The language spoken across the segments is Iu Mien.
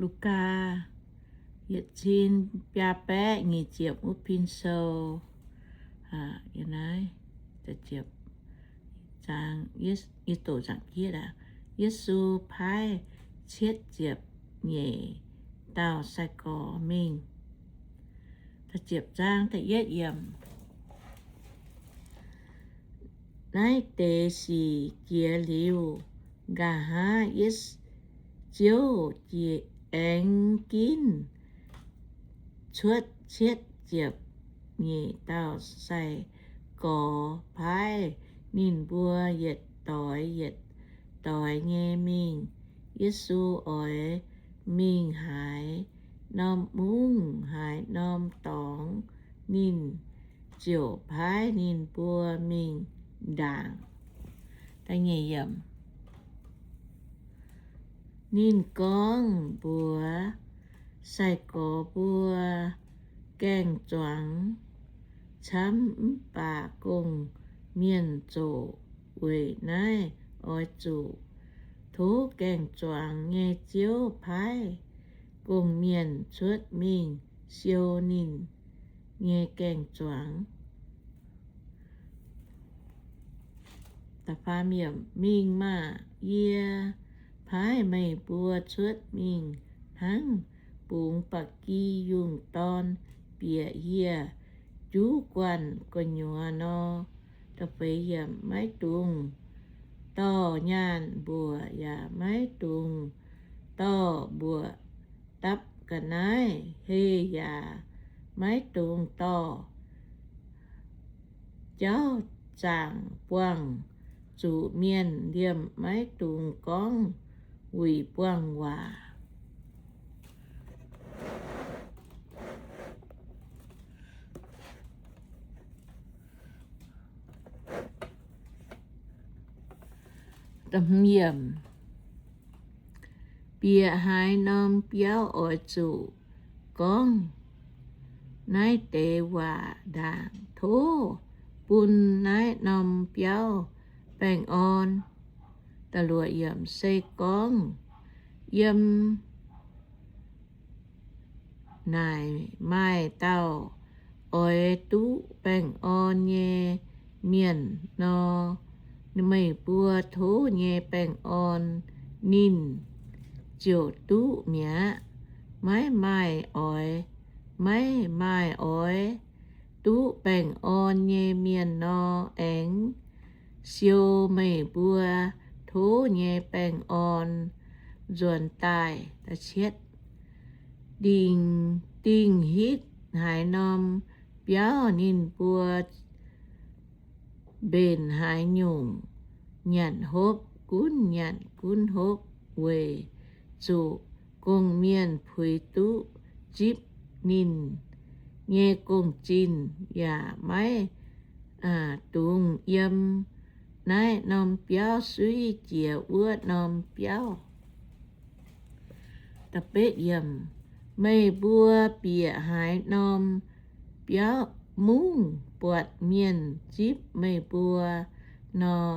Lugaa yietc cin biaa baeqv nyic ziepc wuov pin sou. Yesu paaiv cietv ziepc nyeic dauh sai-gorx mingh. Naaiv deix sic jiex liuz, nqa'haav Ziouv aengx ginv cuotv cietv ziepc nyeic dauh sai-gorx paaiv ninh mbuo yietc doix yietc doix nyei mingh. Yesu oix mingh haaix norm mungv, haaix norm dorngx, ninh ziouc paaiv ninh mbuo mingh ndaangc. Ninh gorngv mbuox sai-gorx mbuo, Gaeng-zuangx camv mv baac gong-mienh zoqc. Weic naaiv oix zuqc tov gaeng-zuangx nyei Ziouv paaiv gong-mienh cuotv mingh siou ninh nyei gaeng-zuangx. Mingh maah! Yie paaiv meih mbuo cuotv mingh hnangv bungx ba'gi yungh dorn bieqc hieh juv guanh gu'nyuoz nor. Maiv dungx dorh nyaanh mbuoqc, yaac maiv dungx dorh mbuoqc dapv ga'naaiv hei, yaac maiv dungx dorh jauv zaangc buangh zuqc mienh. Liemh maiv dungx gorngv wuic buangh waac. Bieqc haaix norm biauv oix zuqc gorngv naaiv deix waac ndaangc, Tov bun naaiv norm biauv baengh orn. Se gorngv yiem naaic maaih dauh oix duqv baengh orn nyei mienh nor, meih mbuo tov nyei baengh orn ninh ziouc duqv mi'aqv. Maiv maaih oix, maiv maaih oix duqv baengh orn nyei mienh nor, aengx siou meih mbuo tov nyei baengh orn nzuonx daaih. Dingh, dingh hitv haaix norm biauv ninh mbuo mbenc haaix nyungc nyanc hopv gunv nyanc gunv hopv, weic zuqc gong-mienh puix duqv zipv ninh nyei gong-zinh, yaac maiv dungx yiem naaiv norm biauv suiv jiex wuov norm biauv. Meih mbuo bieqc haaix norm biauv mungv buatc mienh zipv meih mbuo nor,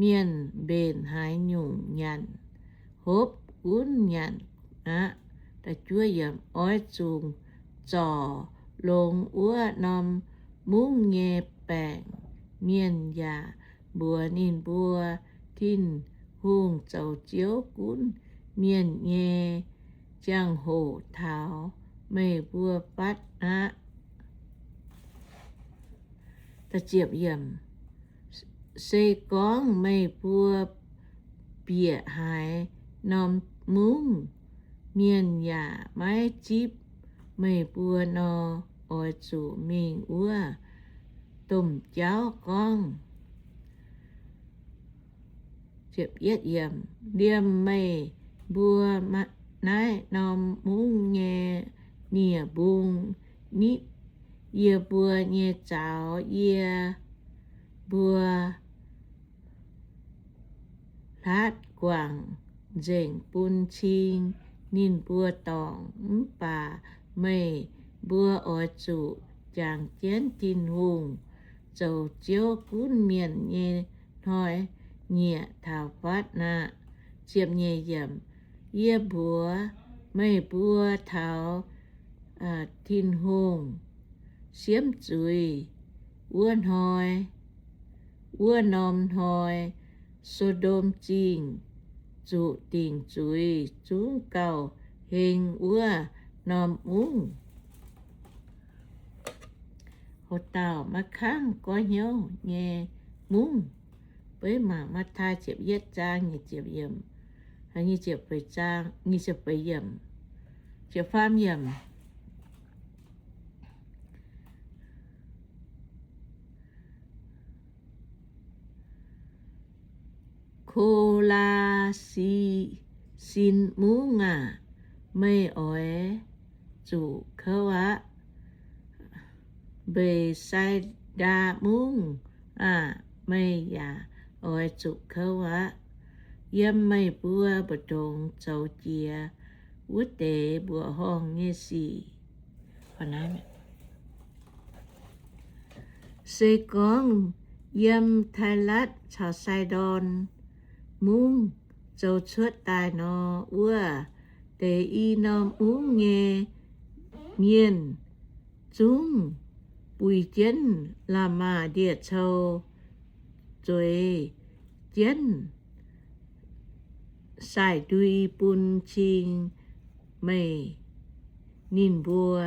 mienh mbenc haaix nyungc nyanc hopv gunv nyanc aqv. Oix zuqc zorc longx wuov norm mungv nyei baengc mienh yaac mbuox ninh mbuo, Tin-Hungh zoux Ziouv gunv mienh nyei ziangh hoc taux meih mbuo fatv aqv. Se gorngv meih mbuo bieqc haaix norm mungv, mienh yaac maiv zipv meih mbuo nor, oix zuqc mingh wuov domh jauv gorngv, Liemh meih mbuo naaiv norm mungv nyei nie-mbung nitv yie mbuo nyei zaux, yie mbuo hlaatv guangc nzengc bun cing ninh mbuo dorngc. Mv baac meih mbuo oix zuqc jangx jienv Tin-Hungh zoux Ziouv gunv mienh nyei hnoi-nyieqc taux fatv aqv. Yie mbuox Meih mbuo taux Tin-Hungh siemv zuiz wuov hnoi, wuov norm hnoi, So^ndom Zingh zuqc dingc zuiz zungv gauh heng wuov norm mungv. Hoc dauh maiv kangv goiv hnyouv nyei mungv. Beiv mangc Matv^taai ziepc yietv zaang nyic ziepc yiemc, nyic ziepc feix zaang, nyic ziepc feix yiemc, ziepc faam yiemc. Ko^laa^sin Mungv aah! Meih oix zuqc kouv aqv. Mbeix^sai^ndaa Mungv aah! Meih yaac oix zuqc kouv aqv. Yiem meih mbuo mbu'ndongx zoux jiex wuov deix mbuoqc horngh nyei sic. Se gorngv yiem Tailatv caux Sai^ndorn Mungv zoux cuotv daaih nor, wuov deix i norm mungv nyei mienh zungv buix jienv la'maah ndie-cou, zueiz jienv saaic ndui bun cing meih ninh mbuo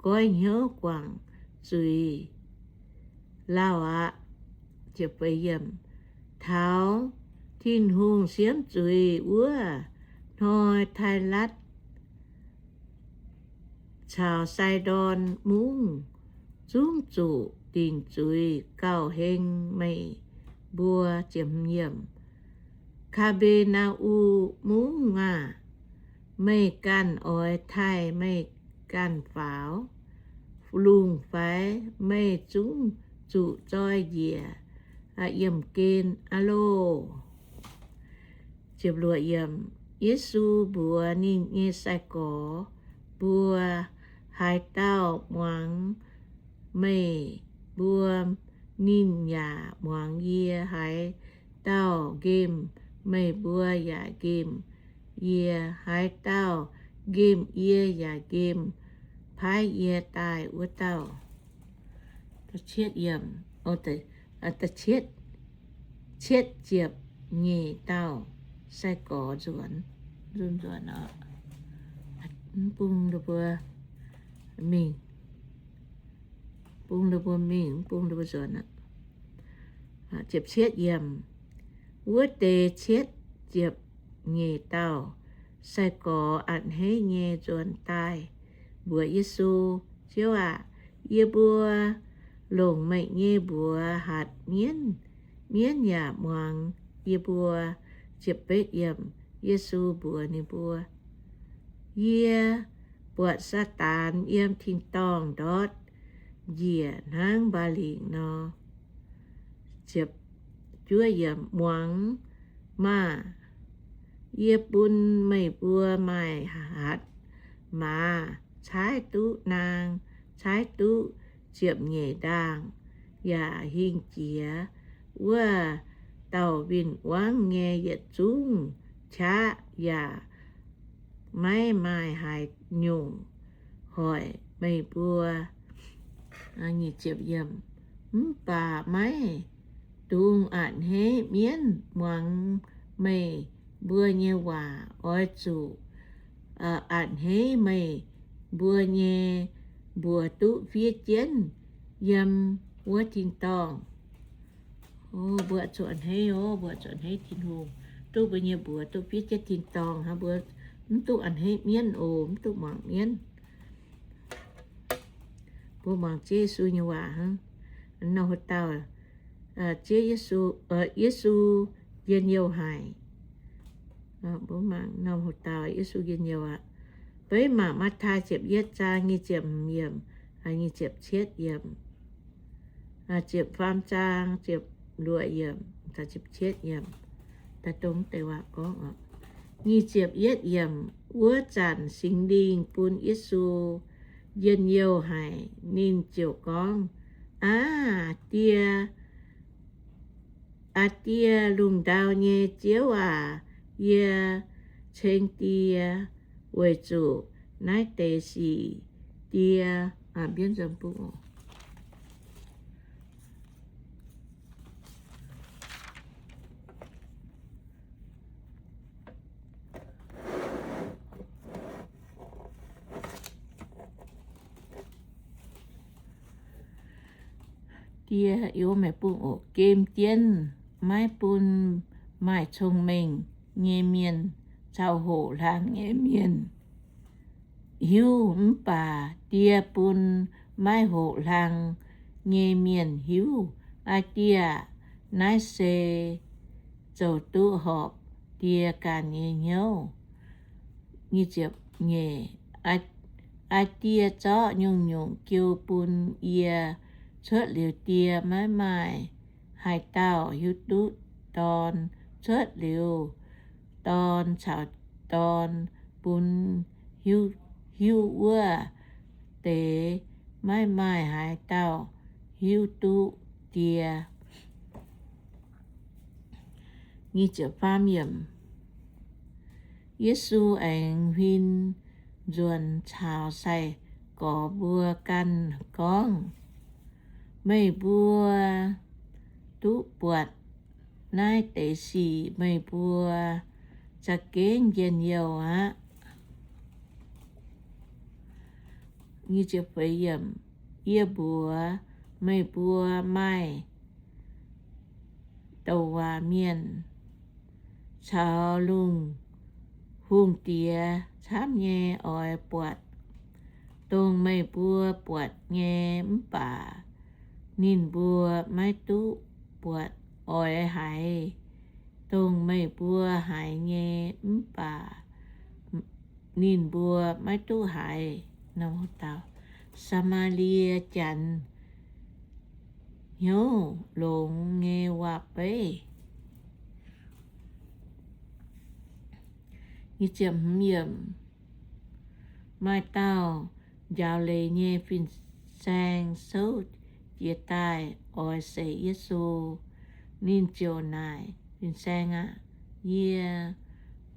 goiv hnyouv guangc zuiz lauh aqv. Taux Tin-Hungh siemv zuiz wuov hnoi, Tailatv caux Sai^ndorn Mungv zungv zuqc dingc zuiz gauh heng meih mbuo. Ka^mbe^naa^u Mungv aah! Meih ganh oix taaih meih ganh faaux. Lungh faix meih zungv zuqc zoi njiec yiemh gen aqv loh. Yesu mbuox ninh nyei sai-gorx mbuo, Haaix dauh muangx meih mbuo, ninh yaac muangx yie. Haaix dauh nqemh meih mbuo yaac nqemh yie. Haaix dauh nqemh yie yaac nqemh paaiv yie daaih wuov dauh. Cietv ziepc nyeic dauh sai-gorx nzuonx, nzuonx, nzuonx oc. Mv bung mbuo mingh, bung mbuo mingh, mv bung mbuo nzuonx aqv. Wuov deix cietv ziepc nyeic dauh sai-gorx a'hneiv nyei nzuonx daaih mbuox Yesu, Ziouv aac, yie mbuo longc meih nyei mbuox hatc mienv, mienv yaac muangx yie mbuo. Yesu mbuox ninh mbuo, Yie buatc Saadaan yiem tin-dorngh ndortv njiec hnangv mba'lingc nor. Muangx maah! Yie bun meih mbuo maaih hatc maaz caaiv duqv naang, caaiv duqv ziepc nyeic ndaangh, yaac hingh jiex wuov dauh win-wangv nyei yietc zungv qaqv, yaac maiv maaih haaix nyungc hoic meih mbuo. Mv baac maiv dungx a'hneiv mienv muangx meih mbuo nyei waac. Oix zuqc a'hneiv meih mbuo nyei mbuox duqv fiev jienv yiem wuov tin-dorngh. Mbuo zuqc a'hneiv oc, mbuo zuqc a'hneiv Tin-Hungh, duqv mbuo nyei mbuox duqv fiev jienv tin-dorngh hnangv. Mbuo mv duqv a'hneiv mienv oc, mv duqv muangx mienv. Mbuo muangx Ziouv Yesu nyei waac hnangv. Norm hoc dauh, Ziouv Yesu, Yesu njien-youh haic. Mbuo mangc norm hoc dauh Yesu njien-youh aqv. Beiv mangc Matv^taai ziepc yietv zaang nyic ziepc hmz yiemc, nyic ziepc cietv yiemc, ziepc faam zaang ziepc luoqc yiemc, ziepc cietv yiemc. Daaih dongh deix waac gorngv oc. Nyic ziepc yietv yiemc. Wuov zanc Singx Lingh bun Yesu njien-youh haic, ninh ziouc gorngv, Aa Die, aa Die, lungh ndau nyei Ziouv aac, yie ceng Die weic zuqc naaiv deix sic die, die, gemh jienv maiv bun maaih cong-mengh nyei mienh caux hoqc hlang nyei mienh hiuv, mv baac die bun maiv hoqc hlang nyei mienh hiuv. Aa die aah! Naaiv se zoux duqv horpc die ganh nyei hnyouv. Aa die zorqv nyungc-nyungc jiu bun yie. Cuotv liuz die, maiv maaih haaix dauh hiuv duqv Dorn. Cuotv liuz Dorn caux Dorn, bun hiuv wuov deix, maiv maaih haaix dauh hiuv duqv die. Yesu aengx huin nzuonx caux sai-gorx mbuo ganh gorngv, Meih mbuo duqv buatc naaiv deix sic, meih mbuo za'gengh njien-youh aqv. Yie mbuox meih mbuo, maaih douc waac mienh caux lungh hungh diex camv nyei oix buatc dongh meih mbuo buatc nyei, mv baac ninh mbuo maiv duqv buatc. Oix haiz dongh meih mbuo haiz nyei, mv baac ninh mbuo maiv duqv haiz. Saa^maa^lie Janx Hnyouv Longx Nyei Waac-Beiv. Maaih dauh njaaux leiz nyei fin-saeng souv jiez daaih oix seix Yesu. Ninh ziouc naaic, Fin-Saeng aah! Yie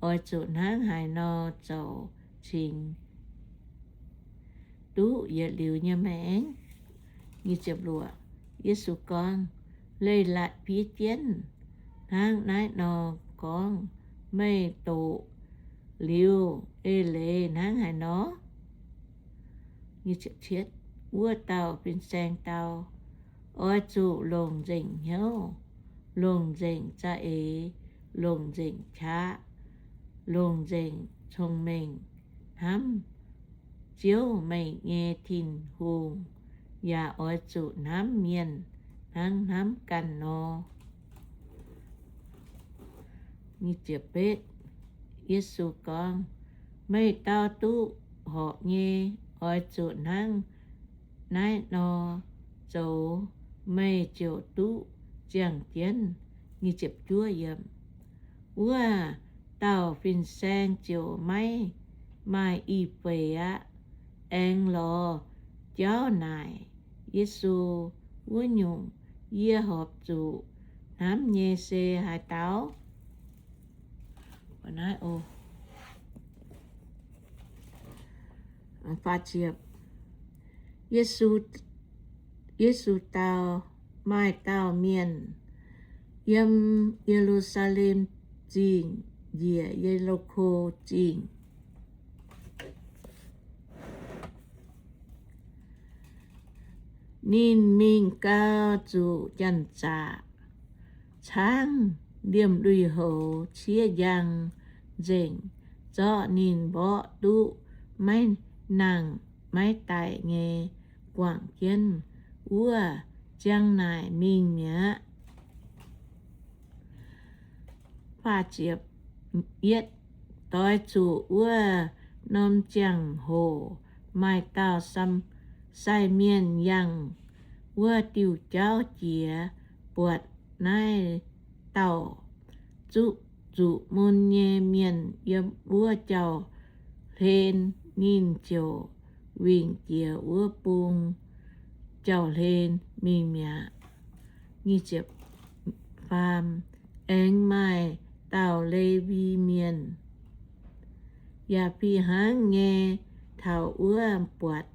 oix zuqc hnangv haaix nor zoux cingx duqv yietc liuz nyei maengc? Yesu gorngv, Leiz-latc fiev jienv hnangv naaiv nor gorngv, Meih doqc liuz eix leiz hnangv haaix nor? Wuov dauh fin-saeng dau, Oix zuqc longc nzengc hnyouv, longc nzengc za'eix, longc nzengc qaqv, longc nzengc cong-mengh hnamv Ziouv, meih nyei Tin-Hungh, yaac oix zuqc hnamv mienh hnangv hnamv ganh nor. Yesu gorngv, Meih dau duqv horpc nyei, oix zuqc hnangv naaiv nor zoux, meih ziouc duqv ziangh jienv. Wuov dauh fin-saeng ziouc maiv maaih i feix aqv, aengx lorz jauv naaic Yesu, Wuov nyungc, yie horpc zuqc hnamv nyei se haaix dauh? Yesu dau, Maaih dauh mienh yiem Ye^lu^saa^lem Zingh njiec Ye^li^ko Zingh. Ninh mingh gau, zuqc janx-zaqc caangv liemh lui-houx ciev njang nzengc, zorqv ninh mborqv duqv maiv nangh maiv daic nyei guangc jienv wuov, ziang naaic mingh mi'aqv. Doix zuqc wuov norm ziangh hoc maaih dauh sai mienh yangh wuov diuh jauv jiex, buatc naaiv dauh zuqc mun nyei mienh yiem wuov jauv-hlen. Ninh ziouc wingc jiex wuov bung jauv-hlen mingh mi'aqv. Aengx maaih dauh Lewi Mienh Yaac fih hnangv nyei, taux wuov buatc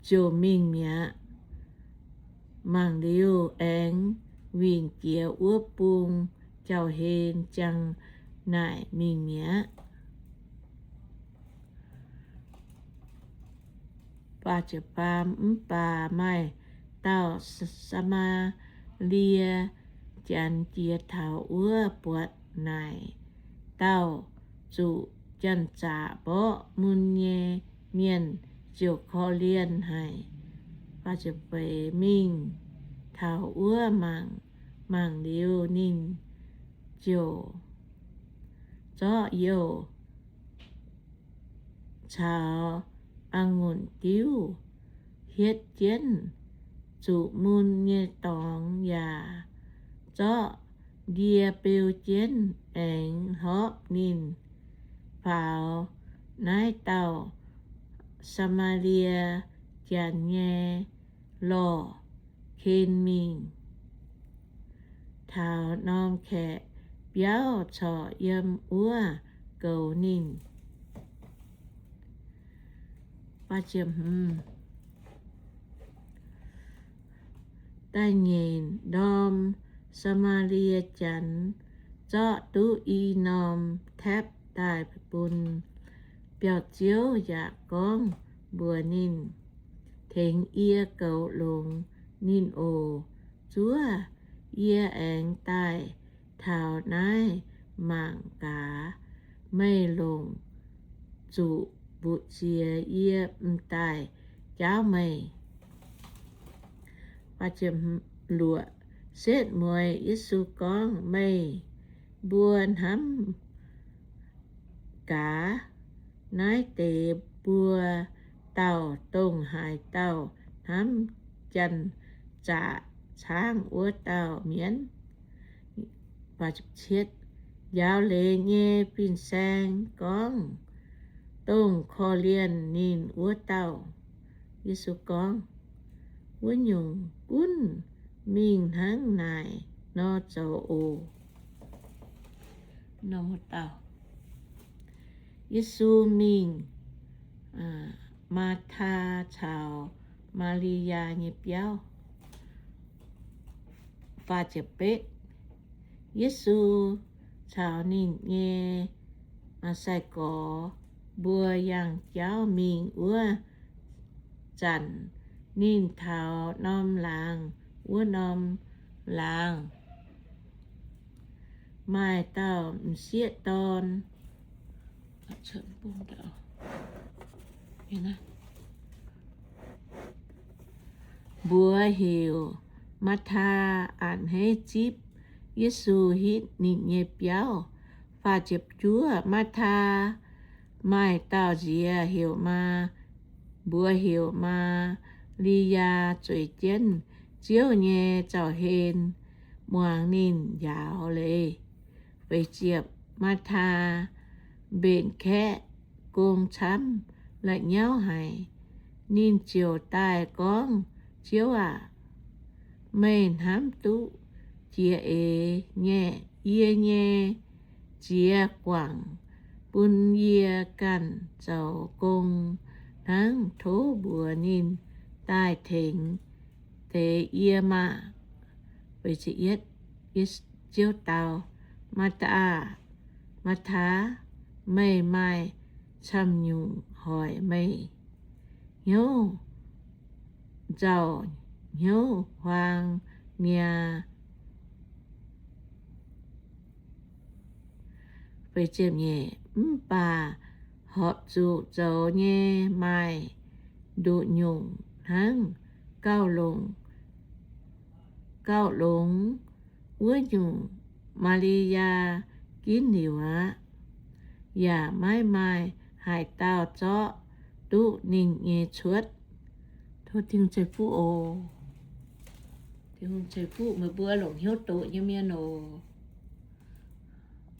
ziouc mingh mi'aqv. Mangc liuz aengx wingc jiex wuov bung jauv-hlen ziang naaic mingh mi'aqv. Mv baac maaih dauh Saa^maa^lie Janx jiex taux wuov buatc naaic dauh zuqc janx-zaqc mborqv mun nyei mienh ziouc korv-lienh haic. Mingh taux wuov mangc, mangc liuz ninh ziouc zorqv youh caux a'ngunc diuv hietv jienv zuqc mun nyei dorngx yaac zorqv ndie beu jienv aengx hlorpv ninh faaux. Naaiv dauh Saa^maa^lie Janx nyei lorh ken mingh taux norm kaeqv biauv corc yiem wuov goux ninh. Da'nyeic ndorm, Saa^maa^lie Janx zorqv duqv i norm taepv daaih bun biauv-ziouv yaac gorngv mbuox ninh, Tengx yie goux longx ninh oc. Zuov yie aengx daaih taux naaiv mangc gaax. Meih longc zuqc mbu'ziex yie m'daaih jaauv meih. Setv mueiz Yesu gorngv, Meih mbuo hnamv gaax naaiv deix mbuo dauh dongh haaix dauh hnamv janx-zaqc caangv wuov dauh mienh. Njaaux leiz nyei fin-saeng gorngv, Dongh korv-lienh ninh wuov dauh. Yesu gorngv, Wuov nyungc gunv mingh hnangv naaic nor zoux oc. Yesu mingh Maa^taa caux Maa^li^yaa nyei biauv. Yesu caux ninh nyei sai-gorx mbuo yangh jauv mingh wuov zanc, ninh taux norm laangz wuov norm laangz maaih dauh m'sieqv dorn, mbuox heuc Maa^taa, a'hneiv zipv Yesu hitv ninh nyei biauv. Faah ziepc juov, Maa^taa maaih dauh nziex heuc Maa, mbuox heuc Maa^li^yaa zueiz jienv Ziouv nyei zaux-hlen, muangx ninh njaaux leiz. Feix ziepc, Maa^taa mbenc kaeqv gong camv la'nyauv haic. Ninh ziouc daaih gorngv, Ziouv aac, meih hnamv duqv jiex eix nyei, yie nyei ziex guangc bun yie ganh zoux gong hnangv. Tov mbuox ninh daaih tengx deix yie maah! Ziouv dau, Maa^taa, Maa^taa, meih maaih camv nyungc hoic meih hnyouv nzauh hnyouv huaang mi'aqv. Mv baac horpc zuqc zoux nyei maaih nduqc nyungc hnangv. Gauh longx, gauh longx wuov nyungc Maa^li^yaa ginv liuz aqv, yaac maiv maaih haaix dauh zorqv duqv ninh nyei cuotv. Tov Tin-Hungh ceix fuqv oc. Tin-Hungh ceix fuqv meih mbuo longc hnyouv doqc nyei mienh oc.